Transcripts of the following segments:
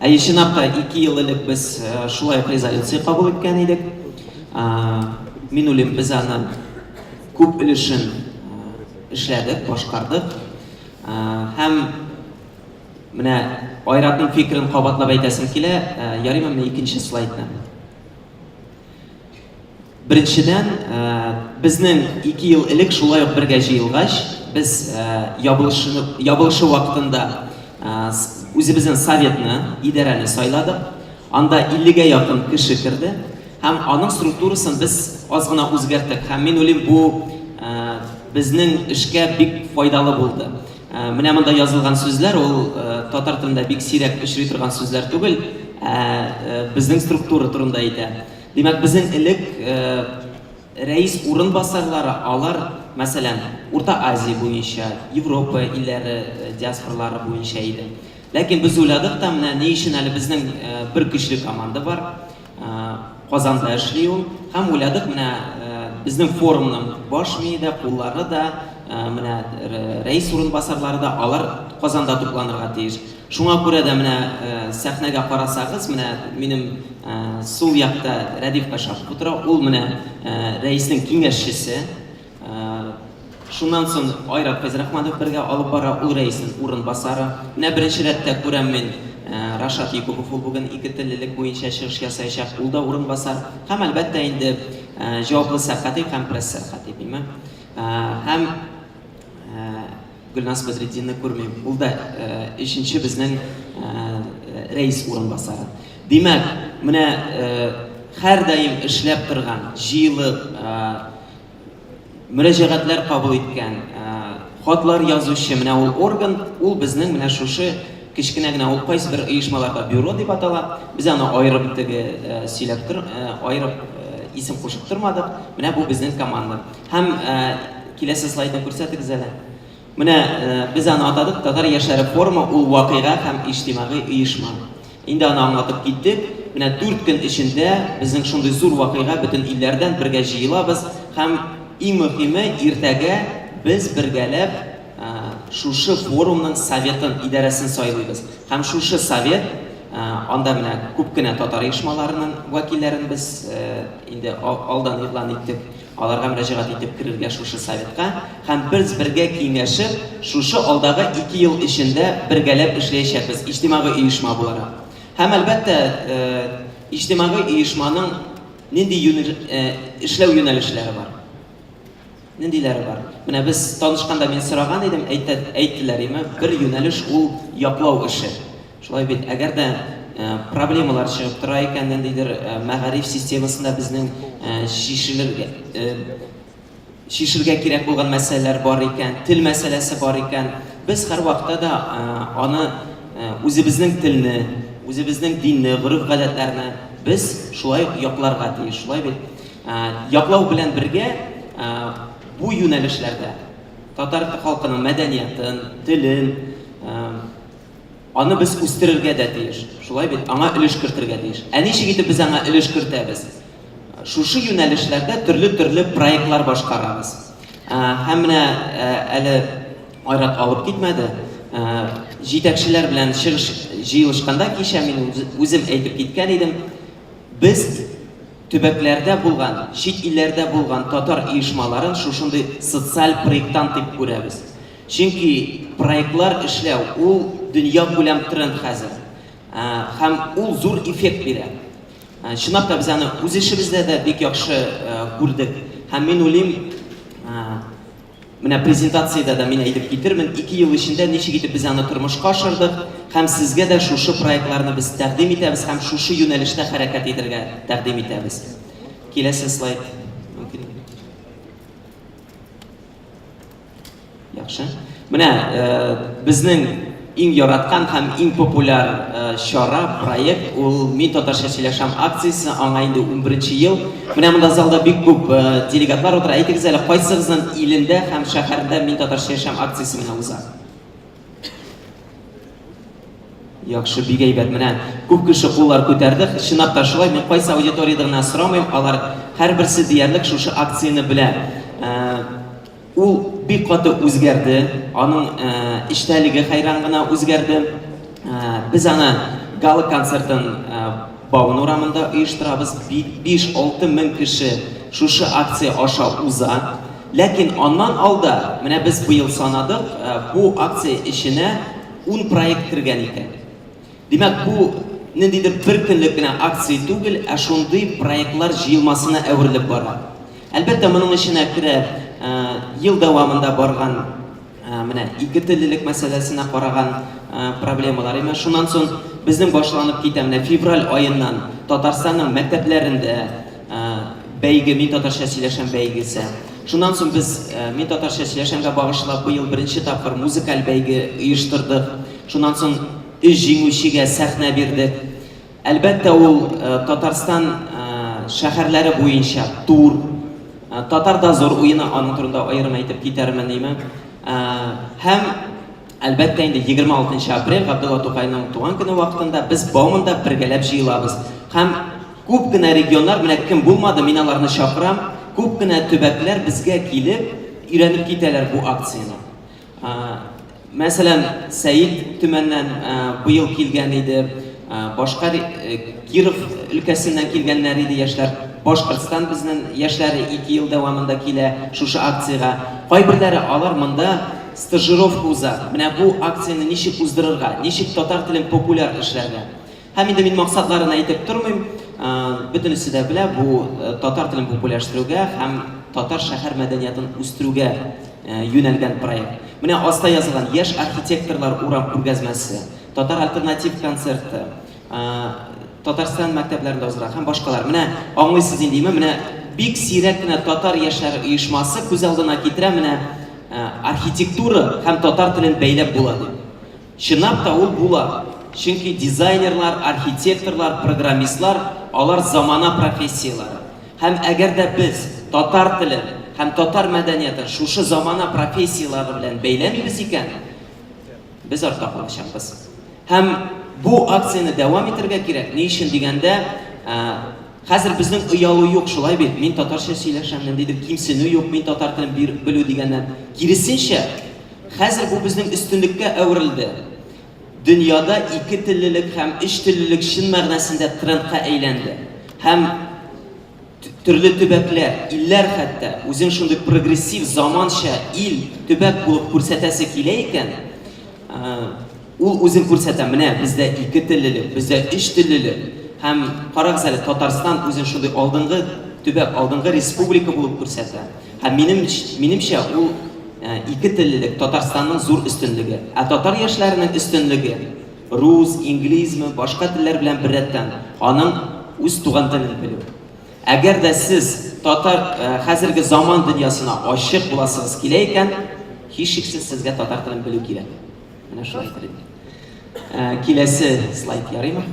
Әйе, чынлап та, 2 ел элек без шулай ук резолюция кабул иткән идек. Мин уйлыйм, без аны күп өлешен эшләдек, башкардык. Һәм менә Айратның фикерен кабатлап әйтәсем килә. Ярыймы менә икенче слайдны? Беренчедән, безнең 2 ел элек шулай ук бергә җыелгач, без ябылышы вакытында үзебезнең советны, идарәне сайладык. Анда 50гә якын кеше керде һәм аның структурасын без аз гына үзгәрттек. Һәм мин уйлыйм, бу безнең эшкә бик файдалы булды. Менә монда язылган сүзләр, ул татар телендә бик сирәк очрый торган сүзләр түгел, ә безнең структура турында әйтә. Димәк, безнең элек рәис урынбасарлары, алар, мәсәлән, Урта Азия буенча, Европа илләре диаспоралары буенча иде. Ләкин без уйладык та, менә ни өчен әле безнең бер көчле команда бар, Казанда эшли ул. Һәм уйладык, менә безнең форумның баш мие дә, куллары да, менә рәис урынбасарлары да, алар Казанда тупланырга тиеш. Шуңа күрә дә менә сәхнәгә карасагыз, менә минем сул якта Рәдиф Кашапов утыра, ул менә рәиснең киңәшчесе. Шуннан соң Айрат Фәйзрахманов бергә алып бара, ул рәиснең урынбасары. Менә беренче рәттә күрәм мин Рашат Якупов, ул бүген ике теллелек буенча чыгыш ясаячак, ул да урынбасар. Һәм, әлбәттә инде, җаваплы сәркатип һәм пресс-сәркатип, име. Һәм Гөлназ Бәдретдинны күрмим. Ул да өченче безнең рәис урынбасары. Димәк, менә һәрдаим эшләп торган, җыелып, мөрәҗәгатьләр кабул иткән, хатлар язучы менә ул орган, ул безнең менә шушы кечкенә генә, ул кайсы бер оешмаларда бюро дип атала. Без аны аерып теге сөйләп тор, аерып исем кушып тормадык. Менә бу безнең команда. Һәм киләсе слайдны күрсәтегез әле. Менә без аны атадык Татар яшьләре форумы, ул вакыйга һәм иҗтимагый оешма. Инде аны аңлатып киттек. Менә 4 көн эчендә безнең шундый зур вакыйга, бөтен илләрдән бергә җыелабыз һәм иң мөһиме, иртәгә без бергәләп шушы форумның советын, идарәсен сайлыйбыз. Һәм шушы совет, анда менә күп кенә татар оешмаларының вәкилләрен без инде алдан игълан иттек. Аларга мөрәҗәгать итеп керергә шушы советка һәм без бергә киңәшеп, шушы алдагы 2 ел эчендә бергәләп эшләячәкбез, иҗтимагый оешма буларак. Һәм, әлбәттә, иҗтимагый оешманың нинди эшләү юнәлешләре бар? Ниндиләре бар? Менә без танышканда мин сораган идем, әйттеләр име, бер юнәлеш ул яклау эше. Шулай бит, әгәр дә проблемалар чыгып тора икән, ниндидер мәгариф системасында безнең чишелергә чишергә кирәк булган мәсьәләләр бар икән, тел мәсьәләсе бар икән, без һәрвакытта да аны үзебезнең телне, үзебезнең динне, гореф-гадәтләрне без шулай ук якларга тиеш, шулай бит? Яклау белән бергә бу юнәлешләрдә татар халкының мәдәниятын, телен, аны без үстерергә дә тиеш. Шулай бит, аңа өлеш кертергә тиеш. Ә ничек итеп без аңа өлеш кертәбез? Шушы юнәлешләрдә төрле-төрле проектлар башкарабыз. Һәм менә әле Айрат алып китмәде. Җитәкчеләр белән чыгыш җыелышканда кичә мин үзем әйтеп киткән идем. Без төбәкләрдә булган, чит илләрдә булган татар оешмаларын шушындый социаль проекттан дип күрәбез. Чөнки проектлар эшләү ул дөньякүләм тренд хәзер. Һәм ул зур эффект бирә. Чынлап та без аны үз эшебездә дә бик яхшы күрдек. Һәм мин уйлыйм, менә презентациядә дә мин әйтеп китермен, 2 ел эчендә ничек итеп без аны тормышка ашырдык һәм сезгә дә шушы проектларны без тәкъдим итәбез һәм шушы юнәлештә хәрәкәт итәргә тәкъдим итәбез. Киләсе слайд. Мөмкин. Яхшы. Менә безнең иң яраткан һәм иң популяр чара, проект ул Мин татарча сөйләшәм акциясе, аңа инде 11 ел. Менә монда залда бик күп делегатлар утыра. Әйтегез әле, кайсыгызның илендә һәм шәһәрендә Мин татарча сөйләшәм акциясе менә уза? Яхшы, бик әйбәт. Менә күп кеше куллар күтәрде. Чынлап та шулай. Мин кайсы аудиториядә генә сорамыйм, алар һәрберсе диярлек шушы акцияне белә. Ул бик каты үзгәрде, аның эчтәлеге хәйран гына үзгәрде. Без аны гала-концертын Бауман урамында оештырабыз. 5-6 мең кеше шушы акция аша уза. Ләкин аннан алда, менә без быел санадык, бу акция эченә ун проект кергән икән. Димәк, бу ниндидер бер көнлек кенә акция түгел, ә шундый проектлар җыелмасына әверелеп бара. Әлбәттә, моның эченә керә ел дәвамында барган менә ике теллелек мәсьәләсенә караган проблемалар. Әмма шуннан соң безнең башланып китә менә февраль аеннан Татарстанның мәктәпләрендә бәйге Мин татарча сөйләшәм бәйгесе. Шуннан соң без Мин татарча сөйләшәмгә багышлап быел беренче тапкыр музыкаль бәйге оештырдык. Шуннан соң өч җиңүчегә сәхнә бирдек. Әлбәттә, ул Татарстан шәһәрләре буенча тур, Татар дозор уены, аның турында аерым әйтеп китәрмен, име. Һәм, әлбәттә инде, 26 апрель, Габдулла Тукайның туган көне вакытында без Бауманда бергәләп җыелабыз. Һәм күп кенә регионнар, менә кем булмады, мин аларны чакырам, күп кенә төбәкләр безгә килеп, өйрәнеп китәләр бу акцияне. Мәсәлән, Сәет Төмәннән быел килгән иде, башка Киров өлкәсеннән килгәннәр иде яшьләр. Башкортстан безнең яшьләре 2 ел дәвамында килә шушы акциягә. Кайберләре алар монда стажировка уза. Менә бу акцияне ничек уздырырга, ничек татар телен популяр эшләргә. Һәм инде мин максатларын әйтеп тормыйм, бөтенесе дә белә, бу татар телен популярлаштыруга һәм татар шәһәр мәдәниятын үстерүгә юнәлгән проект. Менә аста язылган Яшь архитекторлар урам күргәзмәсе, Татар альтернатив концерты, Татарстан мәктәпләрендә уздыра һәм башкалар. Менә аңлыйсыз инде, менә бик сирәк кенә татар яшьләре оешмасы күз алдына китерә менә архитектура һәм татар телен бәйләп була дип. Чынлап та ул була. Чөнки дизайнерлар, архитекторлар, программистлар, алар замана профессияләре. Һәм әгәр дә без татар телен һәм татар мәдәниятен шушы замана профессияләре белән бәйләмибез икән, без артта калачакбыз. Һәм бу акцияне дәвам итәргә кирәк. Ни өчен дигәндә, хәзер безнең оялу юк, шулай бит? Мин татарча сөйләшәм, ниндидер кимсенү юк, мин татар телен белү дигәннән. Киресенчә, Хәзер бу безнең өстенлеккә әверелде. Дөньяда ике теллелек һәм өч теллелек чын мәгънәсендә трендка әйләнде. Һәм төрле төбәкләр, илләр хәтта үзен шундый прогрессив, заманча ил, төбәк булып күрсәтәсе килә икән, ул үзен күрсәтә, менә бездә ике теллелек, бездә өч теллелек. Һәм карагыз әле, Татарстан үзен шундый алдынгы төбәк, алдынгы республика булып күрсәтә. Һәм минем, минемчә, ул ике теллелек Татарстанның зур өстенлеге. Ә татар яшьләренең өстенлеге рус, инглизме, башка телләр белән беррәттән, аның үз туган телен белү. Әгәр дә сез татар хәзерге заман дөньясына ачык буласыгыз килә икән, һичшиксез сезгә татар телен белү кирәк. Менә шулай әйтер идем. Киләсе слайд ярыймы?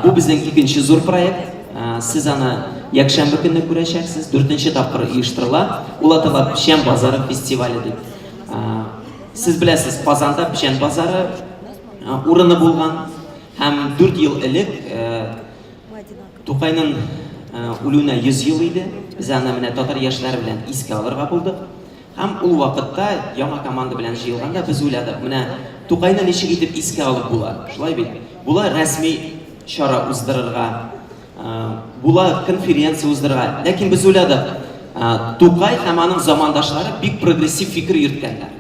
Бу безнең икенче зур проект. Сез аны якшәмбе көнне күрәчәксез. Дүртенче тапкыр оештырыла. Ул атала Печән базары фестивале дип. Сез беләсез, Казанда Печән базары урыны булган. Һәм 4 ел элек Тукайның үлүенә 100 ел иде. Без аны менә татар яшьләре белән искә алырга булдык. Һәм ул вакытта яңа команда белән җыелганда без уйладык, менә Тукайны ничек итеп искә алып була? Шулай бит? Була рәсми чара уздырырга, була конференция уздырырга. Ләкин без уйладык, Тукай һәм аның замандашлары бик прогрессив фикер йөрткәннәр.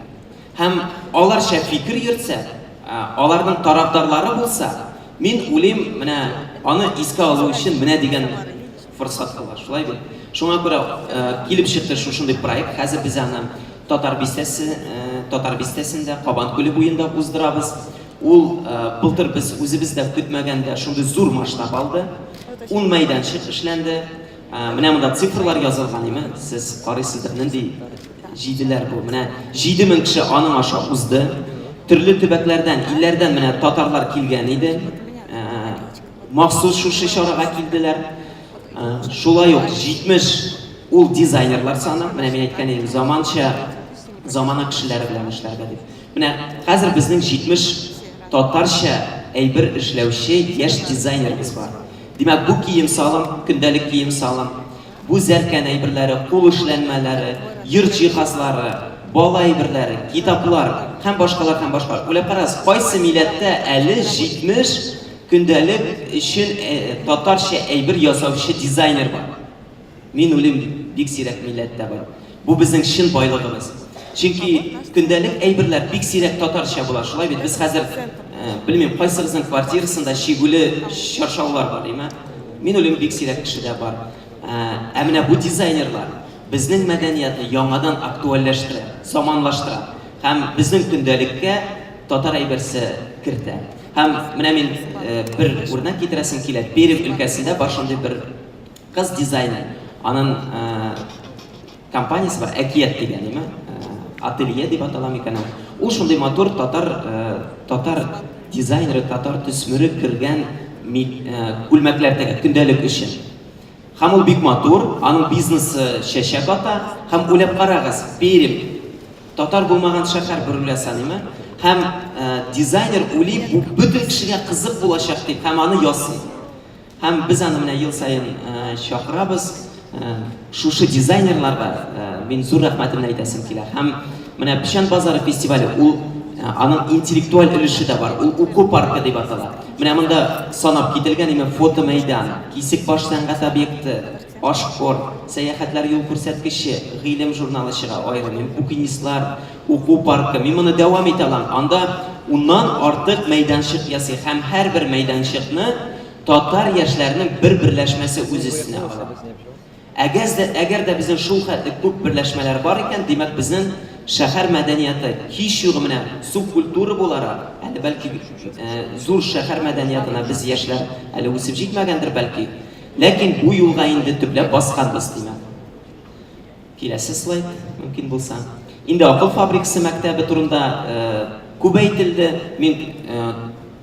Һәм аларча фикер йөртсә, аларның тарафдарлары булса, мин уйлыйм, менә аны искә алу өчен менә дигән форсат була, шулай бит? Шуңа күрә килеп чыкты шушындый проект. Хәзер без аны Татар бистәсе, Татар бистәсендә, Кабан күле буенда уздырабыз. Ул былтыр без үзебез дә көтмәгәндә шундый зур масштаб алды. Ун мәйданчык эшләнде. Менә монда цифрлар язылган, име? Сез карыйсыздыр, нинди җиделәр бу. Менә 7000 кеше аның аша узды. Төрле төбәкләрдән, илләрдән менә татарлар килгән иде. Махсус шушы чарага килделәр. Шулай ук 70 ул дизайнерлар саны. Менә мин әйткән идем, заманча замана кешеләре белән эшләргә дип. Менә хәзер безнең 70 татарча әйбер эшләүче яшь дизайнерыбыз бар. Димәк, бу кием-салым, көндәлек кием-салым, бу зәркән әйберләре, кул эшләнмәләре, йорт җиһазлары, бала әйберләре, китаплар һәм башкалар һәм башкалар. Уйлап карагыз, кайсы милләттә әле 70 көндәлек өчен татарча әйбер ясаучы дизайнер бар? Мин уйлыйм, бик сирәк милләттә бар. Бу безнең чын байлыгыбыз. Чөнки көндәлек әйберләр бик сирәк татарча була, шулай бит? Без хәзер, белмим, кайсыгызның квартирасында чигүле чаршаулар бар, име? Мин уйлыйм, бик сирәк кешедә бар. Ә менә бу дизайнерлар безнең мәдәниятне яңадан актуальләштерә, заманлаштыра һәм безнең көндәлеккә татар әйберсе кертә. Һәм менә мин бер үрнәк китерәсем килә. Пермь өлкәсендә бар шундый бер кыз дизайнер. Аның компаниясе бар, Әкият дигән, име? Ателье дип атала микән ул? Ул шундый матур татар татар дизайнеры, татар төсмере кергән күлмәкләр тегә көндәлек өчен. Һәм ул бик матур, аның бизнесы чәчәк ата. Һәм уйлап карагыз, Пермь татар булмаган шәһәр бер уйласаң, име? Һәм дизайнер уйлый, бу бөтен кешегә кызык булачак дип, һәм аны ясый. Һәм без аны менә ел саен чакырабыз. Шушы дизайнерларга мин зур рәхмәтемне әйтәсем килә. Һәм менә Печән базары фестивале, ул аның интеллектуаль өлеше дә бар. Ул уку паркы дип атала. Менә монда санап кителгән име фотомәйдан, Кисекбаш сәнгать объекты, Ашкор, сәяхәтләр юл күрсәткече, Гыйлем журналы чыга аерым, букинистлар, уку паркы. Мин моны дәвам итә алам. Анда уннан артык мәйданчык ясый һәм һәрбер мәйданчыкны татар яшьләренең бер берләшмәсе үз өстенә ала. Әгәр дә, әгәр дә безнең шул хәтле күп берләшмәләр бар икән, димәк, безнең шәһәр мәдәнияты, һич югы менә субкультура буларак, әле бәлки зур шәһәр мәдәниятына без яшьләр әле үсеп җитмәгәндер бәлки, ләкин бу юлга инде төпләп басканбыз, димәк. Киләсе слайд, мөмкин булса. Инде акыл фабрикасы мәктәбе турында күп әйтелде. Мин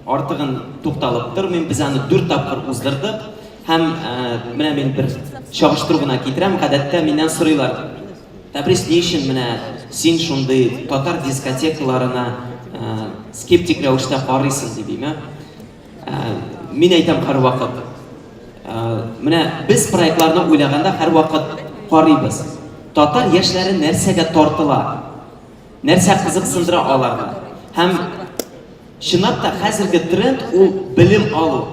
артыгын тукталып тормыйм. Без аны дүрт тапкыр уздырдык. Һәм менә мин бер чагыштыру гына китерәм. Гадәттә миннән сорыйлар, Тәбрис, ни өчен менә син шундый татар дискотекаларына скептик рәвештә карыйсың, дип, име? Мин әйтәм һәрвакыт, менә без проектларны уйлаганда һәрвакыт карыйбыз. Татар яшьләре нәрсәгә тартыла? Нәрсә кызыксындыра аларны? Һәм чынлап та хәзерге тренд ул белем алу.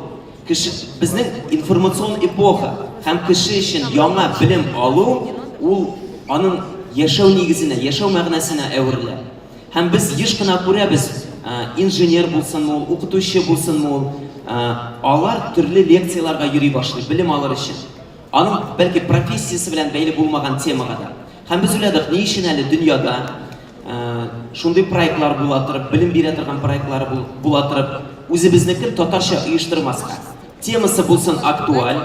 Кеше безнең информацион эпоха һәм кеше өчен яңа белем алу ул аның яшәү нигезенә, яшәү мәгънәсенә әверелә. Һәм без еш кына күрәбез, инженер булсынмы ул, укытучы булсынмы ул, алар төрле лекцияләргә йөри башлый, белем алыр өчен. Аның, бәлки, профессиясе белән бәйле булмаган темага да. Һәм без уйладык, ни өчен әле дөньяда шундый проектлар була торып, белем бирә торган проектлар була торып, үзебезнекен татарча оештырмаска? Темасы булсын актуаль,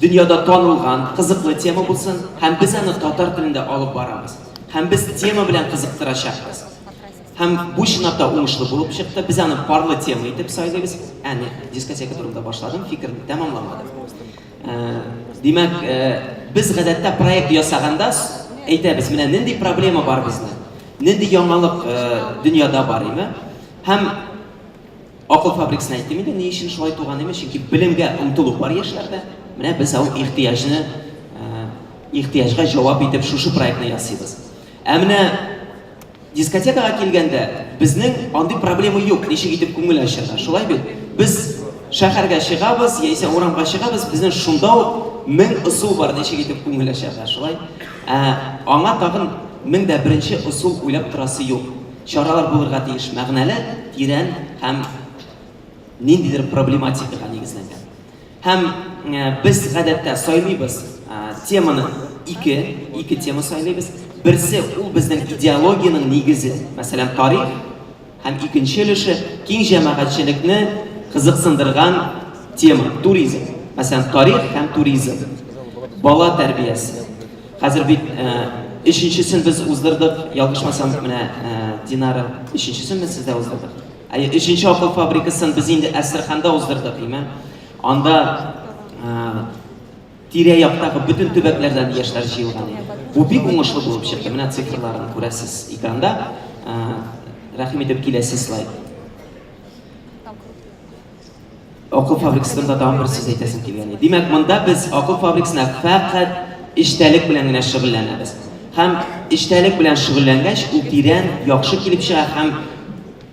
дөньяда танылган, кызыклы тема булсын, һәм без аны татар телендә алып барабыз. Һәм без тема белән кызыктырачакбыз. Һәм бу чынлап та уңышлы булып чыкты. Без аны парлы тема итеп сайлыйбыз. Әне, дискотека турында башладым, фикерне тәмамламадым. Димәк, без гадәттә проект ясаганда әйтәбез, менә нинди проблема бар безнең, нинди яңалык дөньяда бар име? Һәм Акыл фабрикасын әйттем инде, ни өчен шулай туган име? Чөнки белемгә омтылу бар яшьләрдә. Менә без ул ихтыяҗны ихтыяҗга җавап итеп шушы проектны ясыйбыз. Ә менә дискотекага килгәндә, безнең андый проблема юк, ничек итеп күңел ачарга. Шулай бит? Без шәһәргә чыгабыз, яисә урамга чыгабыз, безнең шунда ук мең ысул бар, ничек итеп күңел ачарга, шулай? Ә аңа тагын мең дә беренче ысул уйлап торасы юк. Чаралар булырга тиеш мәгънәле, тирән һәм ниндидер проблематикага нигезләнгән. Һәм без гадәттә сайлыйбыз теманы ике, ике тема сайлыйбыз. Берсе ул безнең идеологиянең нигезе, мәсәлән, тарих, һәм икенче өлеше киң җәмәгатьчелекне кызыксындырган тема, туризм. Мәсәлән, тарих һәм туризм. Бала тәрбиясе. Хәзер бит өченчесен без уздырдык, ялгышмасам, менә Динара, өченчесен без сездә уздырдык. Әйе, өченче акыл фабрикасын без инде Әстерханда уздырдык, име? Анда тирә-яктагы бөтен төбәкләрдән яшьләр җыелган иде. Бу бик уңышлы булып чыкты. Менә цифрларын күрәсез экранда. Рәхим итеп киләсе слайд. Акыл фабрикасы турында тагын бер сүз әйтәсем килгән иде. Димәк, монда без акыл фабрикасына фәкать эчтәлек белән генә шөгыльләнәбез. Һәм эчтәлек белән шөгыльләнгәч, ул тирән, яхшы килеп чыга һәм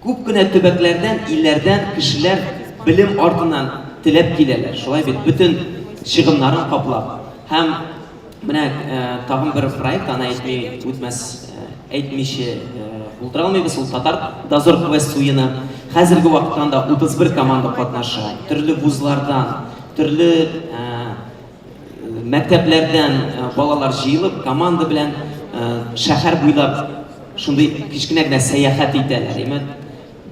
күп кенә төбәкләрдән, илләрдән кешеләр белем артыннан теләп киләләр. Шулай бит, бөтен чыгымнарын каплап. Һәм менә тагын бер проект, аны әйтми үтмәс, әйтмичә булдыра алмыйбыз, ул Татар Дозор квест уены. Хәзерге вакытта анда 31 команда катнаша. Төрле вузлардан, төрле мәктәпләрдән балалар җыелып, команда белән шәһәр буйлап шундый кечкенә генә сәяхәт итәләр. Әйме?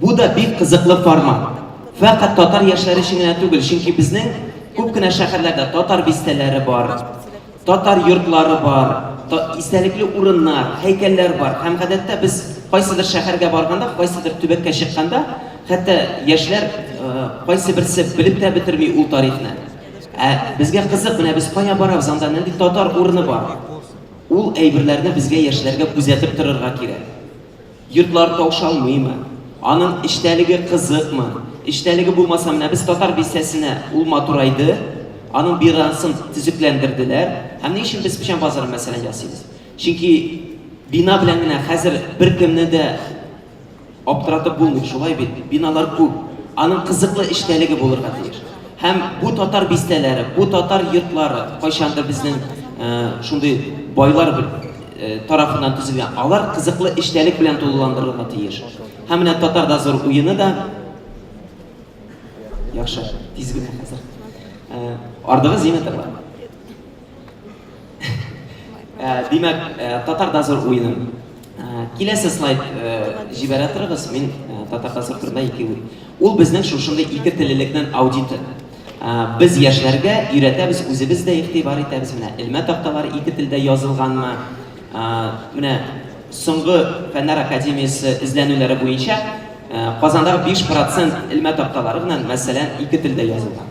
Бу да бик кызыклы формат. Фәкать татар яшьләре өчен генә түгел, чөнки безнең күп кенә шәһәрләрдә татар бистәләре бар, татар йортлары бар, истәлекле урыннар, һәйкәлләр бар. Һәм гадәттә без кайсыдыр шәһәргә барганда, кайсыдыр төбәккә чыкканда, хәтта яшьләр кайсы берсе белеп тә бетерми ул тарихны. Ә безгә кызык, менә без кая барабыз, анда нинди татар урыны бар. Ул әйберләрне безгә яшьләргә күзәтеп торырга кирәк. Йортлар таушалмыймы? Аның эчтәлеге кызыкмы? Эчтәлеге булмаса, менә без татар бистәсенә ул матурайды, аның бинасын төзекләндерделәр. Һәм ни өчен без Печән базары мәсәлән ясыйбыз? Чөнки бина белән генә хәзер беркемне дә Аптыратып булмый, шулай бит? Биналар күп. Аның кызыклы эчтәлеге булырга тиеш. Һәм бу татар бистәләре, бу татар йортлары кайчандыр безнең шундый байлар тарафыннан төзелгән. Алар кызыклы эчтәлек белән тулыландырылырга тиеш. Һәм менә Татар дозор уены да Яхшы, тиз генә хәзер. Ардыгыз Зинетовна. Димәк, Татар дозор уены. Киләсе слайд җибәрә торыгыз, мин Татар дозор турында ике уй. Ул безнең шушындый ике теллелекнең аудиты. Без яшьләргә өйрәтәбез, үзебез дә игътибар итәбез. Менә элмә такталар ике телдә язылганмы? Менә соңгы Фәннәр академиясе эзләнүләре буенча Казандагы 5% элмә такталары гына, мәсәлән, ике телдә язылган.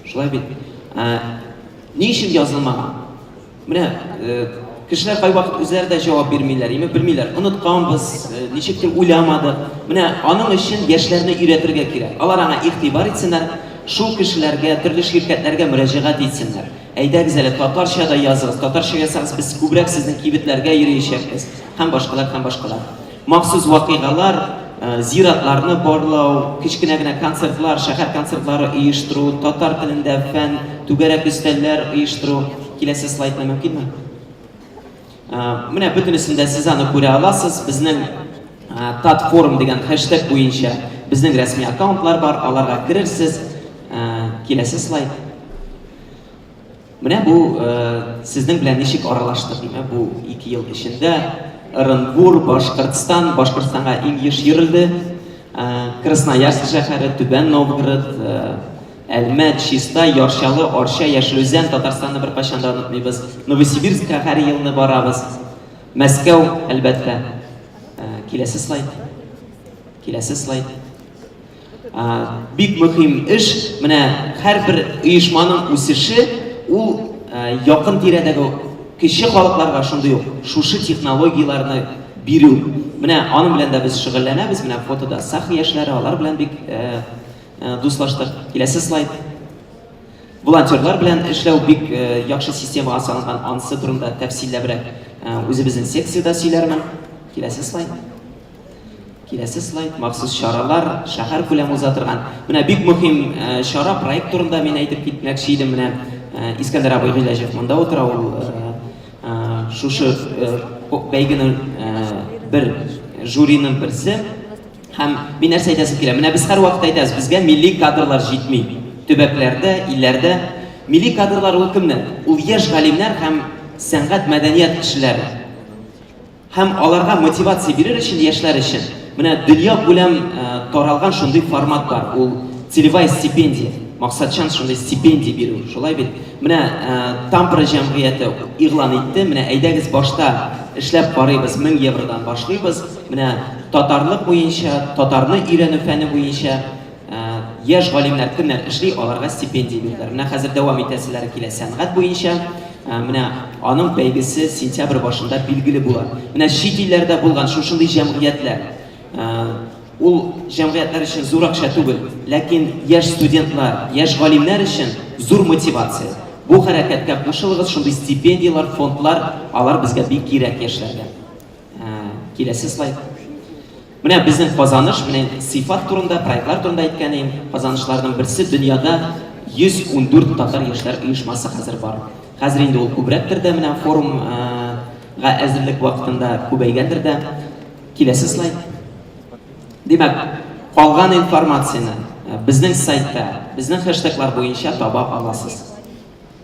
Шулай бит? Ни өчен язылмаган? Менә кешеләр кайвакыт үзләре дә җавап бирмиләр, име белмиләр. Онытканбыз, ничектер уйламадык. Менә аның өчен яшьләрне өйрәтергә кирәк. Алар аңа игътибар итсеннәр, шул кешеләргә, төрле ширкәтләргә мөрәҗәгать итсеннәр. Әйдәгез әле, татарча да языгыз, татарча язсагыз, без күбрәк сезнең кибетләргә йөриячәкбез һәм башкалар, һәм башкалар. Махсус вакыйгалар, зиратларны барлау, кечкенә генә концертлар, шәһәр концертлары оештыру, татар телендә фән, түгәрәк өстәлләр оештыру. Киләсе слайдны мөмкинме? Менә бөтенесендә сез аны күрә аласыз. Безнең Татфорум дигән хэштег буенча безнең рәсми аккаунтлар бар, аларга керерсез. Киләсе слайд. Менә бу сезнең белән ничек аралаштык, димәк, бу 2 ел эчендә Ырынбур, Башкортстан, Башкортстанга иң еш йөрелде. Красноярск шәһәре, Түбән Новгород, Әлмәт, Чистай, Яр Чаллы, Арча, Яшел Үзән, Татарстанны беркайчан да онытмыйбыз. Новосибирскка һәр елны барабыз. Мәскәү, әлбәттә. Киләсе слайд. Киләсе слайд. Бик мөһим эш, менә һәрбер оешманың үсеше ул якын тирәдәге кече халыкларга шундый ук шушы технологияләрне бирү. Менә аның белән дә без шөгыльләнәбез. Менә фотода Саха яшьләре, алар белән бик дуслаштык. Киләсе слайд. Волонтерлар белән эшләү бик яхшы системага салынган, анысы турында тәфсилләбрәк үзебезнең секциядә сөйләрмен. Киләсе слайд. Киләсе слайд, махсус чаралар, шәһәр күләм уза торган. Менә бик мөһим чара, проект турында мин әйтеп китмәкче идем. Менә Искәндәр абый Гыйләҗев монда утыра, ул шушы бәйгенең бер жюриның берсе. Һәм мин нәрсә әйтәсем килә? Менә без һәрвакыт әйтәбез, безгә милли кадрлар җитми. Төбәкләрдә, илләрдә милли кадрлар ул кемнәр? Ул яшь галимнәр һәм сәнгать, мәдәният кешеләре. Һәм аларга мотивация бирер өчен, яшьләр өчен, менә дөньякүләм таралган шундый формат бар, ул целевая стипендия, максатчан шундый стипендия бирү, шулай бит? Менә Тампра җәмгыяте игълан итте, менә әйдәгез башта эшләп карыйбыз, 1000 евродан башлыйбыз, менә татарлык буенча, татарны өйрәнү фәне буенча Яшь галимнәр кемнәр эшли, аларга стипендия бирделәр. Менә хәзер дәвам итәселәре килә сәнгать буенча. Менә аның бәйгесе сентябрь башында билгеле була. Менә чит илләрдә булган шушындый җәмгыятьләр. Ул җәмгыятьләр өчен зур акча түгел, ләкин яшь студентлар, яшь галимнәр өчен зур мотивация. Бу хәрәкәткә кушылыгыз, шундый стипендияләр, фондлар, алар безгә бик кирәк яшьләргә. Киләсе слайд. Менә безнең казаныш, менә сыйфат турында, проектлар турында әйткән идем. Казанышларның берсе дөньяда 114 татар яшьләр оешмасы хәзер бар. Хәзер инде ул күбрәктер дә, менә форумга әзерлек вакытында күбәйгәндер дә. Киләсе слайд. Димәк, калган информацияне э, безнең сайтта, безнең хэштеглар буенча таба аласыз.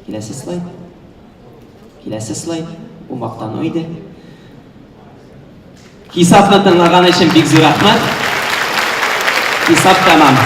Киләсе слайд. Киләсе слайд. Бу мактану иде. Хисапны тыңлаган өчен бик зур рәхмәт. Хисап тәмам.